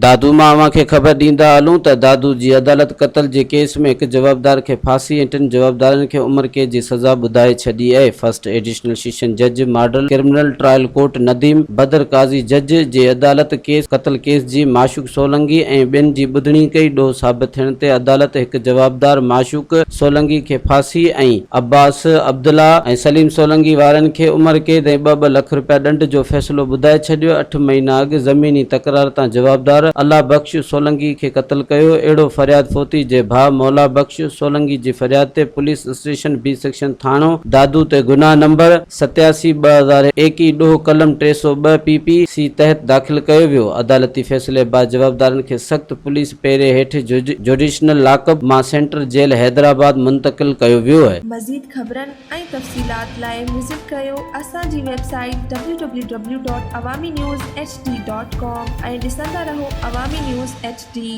دادو مان اوهان کي خبر ڏيندا هلون ته دادو جي عدالت قتل جي ڪيس ۾ هڪ جوابدار کي ڦاسي ۽ ٽن جوابدارن کي عمر قيد جي سزا ٻڌائي ڇڏي اهي. فرسٽ ايڊيشنل سيشن جج model criminal trial court Nadeem بدر قاضي جج جي عدالت ڪيس قتل ڪيس جي معشوق سولنگي ۽ ٻين جي ٻڌڻي ڪئي ڏوهه ثابت ٿيڻ تي عدالت هڪ جوابدار معشوق سولنگي کي ڦاسي ۽ عباس عبدالله ۽ سليم سولنگي وارن کي عمر قيد ۽ ٻه ٻه لک رپيا ڏنڊ جو فيصلو ٻڌائي ڇڏيو. اٺ مهينا اڳ زميني تڪرار تان جوابدار الله بخش سولنگي کي قتل ڪيو. اهڙو فرياد فوتي جي ڀاء مولا بخش سولنگي جي فرياد تي پوليس اسٽيشن بي سيڪشن ٿاڻو دادو تي گناهه نمبر 87 2021 ڏوهه قلم 302 پي پي سي تحت داخل ڪيو ويو. عدالتي فيصلي بعد جوابدارن کي سخت پوليس پهري هيٺ جوڊيشنل لاڪ اپ مان سينٽرل جيل حيدرآباد منتقل ڪيو ويو. مزيد خبرن ۽ تفصيلات لاء وزٽ ڪريو اسان جي website W W W dot Awami news H D dot com ۽ ڏسندا رهو عوامي نيوز ايڇ ڊي.